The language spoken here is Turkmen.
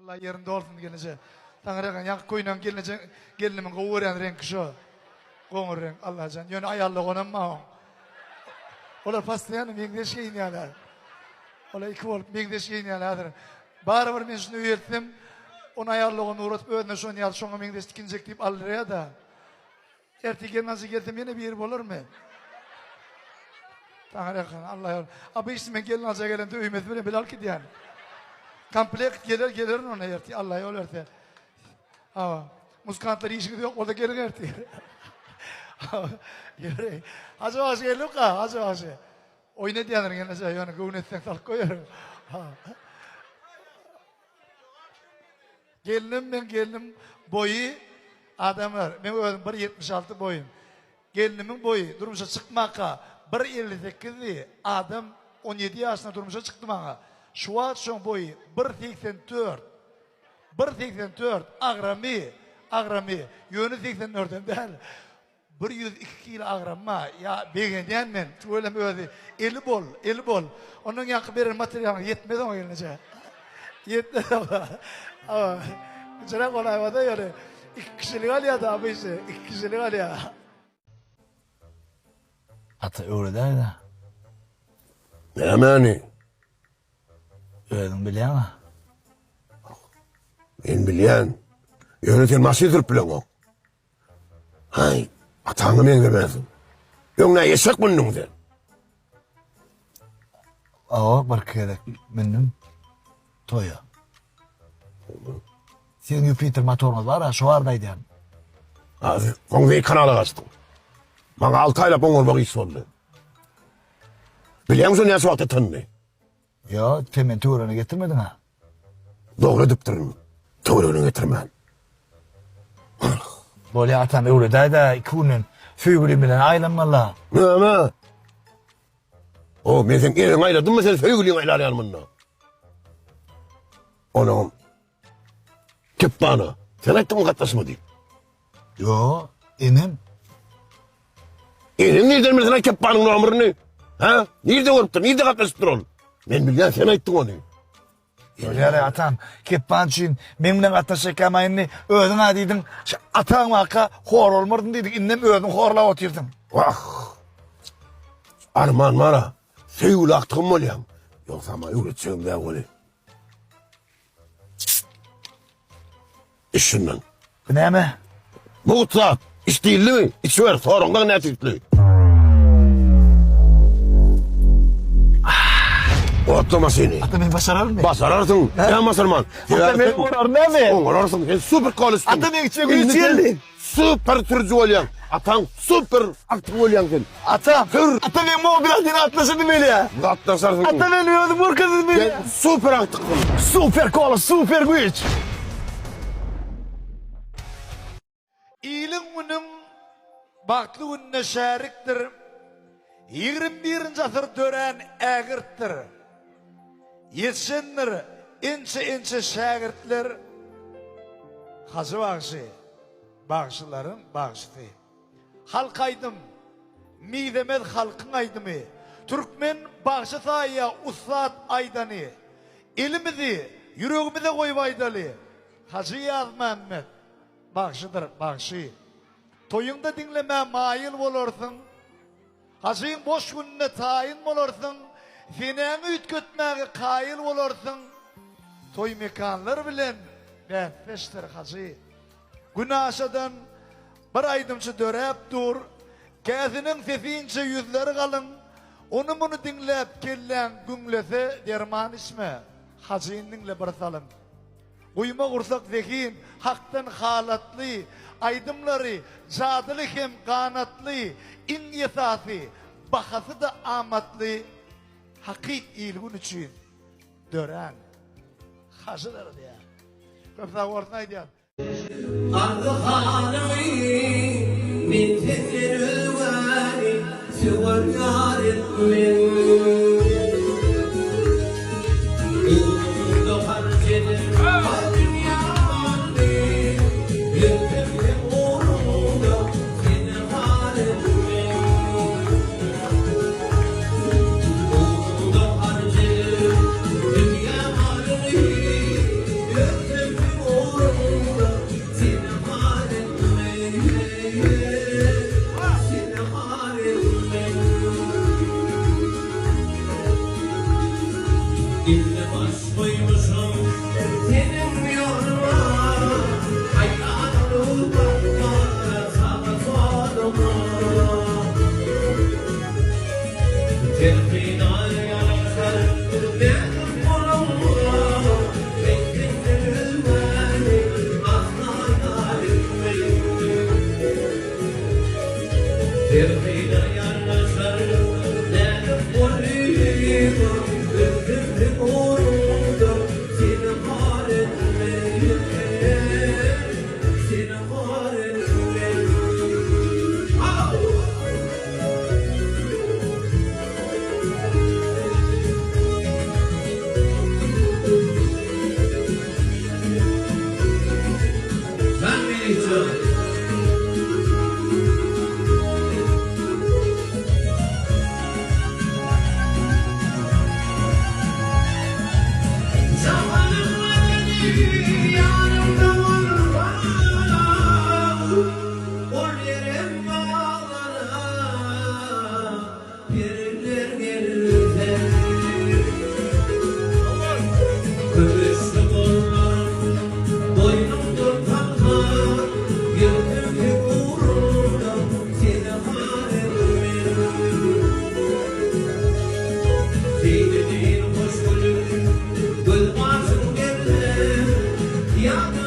Allah ýerinde bolsun gelneje. Taňryýalkasyn ýaňky köýnegiň gelneje gelnimiň gowy görýän reňki şo. Goňur reňk Allajan. Ýöne aýal doganam bar oň. Olar postoýanno meňzeş geýinýärler. Olar iki bolup meňzeş geýinýärler häzir. Barybir men şuny öýe eltsem, ony aýal doganyny ugradyp özüne şony ýaly şoňa meňzeş tikinjek diýip aldyrýar-da. Ertir gelnaljy gelsem ýene biri bolarmy? Taňryýalkasyn Allah ýol. Obyçny men gelnalja gelemde öýmesi bilen bile alyp gidýän. Komplekt geler gelerin ona ertir Allah ýol berse. Hawa. Muzykantlar işiňiz ýok bolsa geliň ertir. Ýöri. Hajy bagşy geldik-a, Hajy bagşy. Oýun edýändir gelneje, ýöne göwün etseň salyp goýaryn. Gelnim meň gelnim boýy adamlar meň özüm bir 76 boýum. Gelnimiň boýy durmuşa çykmaka bir 58-di adam 17 ýaşynda durmuşa çykdy maňa. Şu wagt şoň boýy bir 84. Bir 84 agramy agramy ýöne 84-em däl. 102 kilo agram bar. Ýa begenýän men. Tüweleme özi eli bol, eli bol. Ondan ýaňky beren materialyň ýetmez oňa gelneje. Ýetmez oňa. Hawa. Kiçiräk bolaýmasa ýöne iki kişilik alýar-da obyçny, iki kişilik alýar. Ata öwredäý-dä. Nämäni? Özüň bilýäň-ä. Men bilýän. Ýöne sen maşyn sürüp bileňok. Haý, ataňa meňzemersiň. Öň nä eşek mündüň sen? Awa, bir gezek mündüm toýa. Siziň Ýupiter motoryňyz bar-a, şo barada aýdýan. Soň zeý kanala gaçdyň. Maňa alty aýlap oňarmak iş boldy. Bilýäňmi şo näçe wagt ýatanyny? Ýok, sen meni töweregine getirmediň-ä. Dogry edipdirin, töweregine getirmän. Bolýa atam öwredäý-dä, iki günden söýgülim bilen aýlanmaly-a. Näme? O, men seň eliňi aýladymmy, sen söýgüliňi aýlar ýaly munda? Onuň Kepbana, sen aýtdyňmy gatnaşma diýip? Ýo, enem. Enem nirden bilsin aý Kepbanyň nomerini? Ha? Nirde görüpdir, nirde gatnaşypdyr ol? Men bilýän, sen aýtdyň ony. Ýöne atam, Kepban üçin meň bilen gatnaşjakma indi özüň-ä diýdiň, şu ataň barka hor bolmardym diýdiň, indem özüň horlap otyrsyň. Wah! Arman bar-a, söýgüli agtygym bolýaň. Ýogsam-a öwretjegim däl weli. Iç şundan. Bu näme? Mugt zat. Iç diýildimi? Içiber, soraňda näçe ýüklü. Otla maşyny. Ata men başararmy? Başararsyň. Näme başarman? Ata men oňararyn näme? Oňararsyň. Sen super kolüsün. Ata meň içime güýç geldi. Super sürüji bolýaň. Ataň super agtygy bolýaň sen. Ata. Sür. Ata men muňa biraz seni atlaşadym welä. Gatnaşarsyň. Ata men özüm görkezdim welä. Sen super agtyksyň. Super kola, super güýç. Iliň günüň bagtly gününe şärikdir, Ýigrim birinji asyr dörän ägirtdir. Ýetişendir ençe-ençe şägirtler, Hajy bagşy, bagşylaryň bagşysy. Halk aýdym, mizemez halkyň aýdymy, Türkmen bagşy saýýa ussat aýdany. Elimizi ýüregimize goýup aýdaly, Hajy Ýazmämmet bagşydyr, bagşy. Toýuňda diňlemä maýyl bolarsyň, Hajyň boş gününe taýyn bolarsyň, Senäňi üýtgetmäge kaýyl bolarsyň. Toý mekanlar bilen bäsdeşdir hajy. Günaşadan bir aýdymçy döräp dur, Käsiniň sesi inçe ýüzleri galyň, Ony-muny diňläp kelläň güňlese derman içme, Hajyny diňle bir salym. Guýma gursak zehin, hakdan halatly, Aýdymlary jadyly hem ganatly, Iň esasy, bahasy-da amatly, Hakyt il-gün üçin dörän Hajydyr diýýär. Köp sag bolsun aýdýan. Arzy halymy men senden özgäni söwer ýar etmen. Ugrunda harç edip har dünýä malyny, Ölsem hem ugrunda seni har etmen. Ugrunda harç edip dünýä malyny, Ölsem. Seniň ýoluňa Aýlanyp bakma saga soluňa Terkine ýaraşar näzik goluňa Men senden özgäni asla ýar etmen. Terkine ýaraşar näzik goluňa Ölsem seň ugrunda seni har etmen. Seni har etmen. Ben Melihcan. Zamanım medeni yanımda olmaz. Ol ýerem baglara periler gelse. Kümüşli gollarym boýnumda tanha, Ýörsem hem ugrunda seni har etmen. Seýle deýin hoş gülüp, göz gaşyň gelse, Ýa-da.